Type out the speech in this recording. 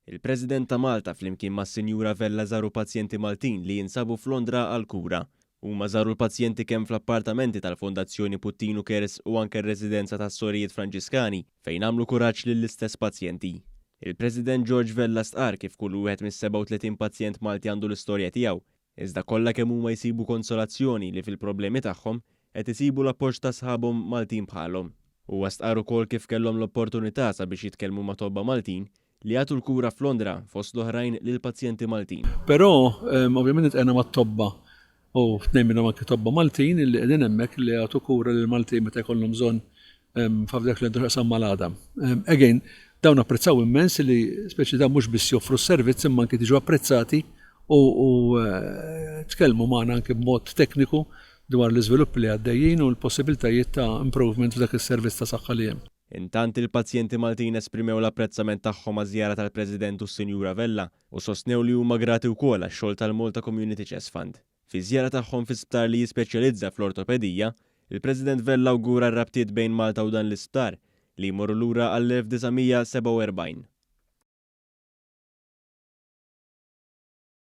Il-President ta' Malta flimkien mas-Sinjura Vella żaru pazjenti Maltin li jinsabu f'Londra għall-kura. Huma żaru l-pazjenti kemm fl-appartamenti tal-Fondazzjoni Puttinu Cares u anke r-residenza tas-Sorijiet Franġiskani fejn għamlu kuraġġ lill-istess pazjenti. Il-President George Vella stqarr kif kull wieħed mis-37 pazjent Malti għandu l-istorja tiegħu, iżda kollha kemm huma jsibu konsolazzjoni li fil-problemi tagħhom qed isibu l-appoġġ ta' sħabhom Maltin bħalhom. Huwa stqarr ukoll kif kellhom l-opportunità sabiex jitkellmu ma' tobba Maltin li jagħtu l-kura f'Londra fost l-oħrajn lill-pazjenti Maltin. Però ovvjament iltqajna mat-tobba u tnejn minnhom anke tobba Maltin li qegħdin hemmhekk li jagħtu kura lill-Maltin meta jkollhom bżonn f'dak li għandu x'jaqsam mal-għadam. Again, dawn apprezzaw immens li speċi dawn mhux biss joffru s-servizz imma anke tiġu apprezzati u tkellmu magħna anke b'mod tekniku dwar l-iżviluppi li għaddejjin u l-possibiltajiet ta' improvement f'dak is-servizz ta' saħħa li hemm. Intant, il-pazjenti Maltin esprimew l-apprezzament tagħhom għaż-żjara tal-President u s-Sinjura Vella u sostnew li huma grati wkoll għax-xogħol tal-Malta Community Chest Fund. Fi żjara tagħhom fi sptar li jispeċjalizza fl-ortopedija, il-President Vella awgura r-rabtiet bejn Malta u dan l-isptar li jmorru lura għall-1947.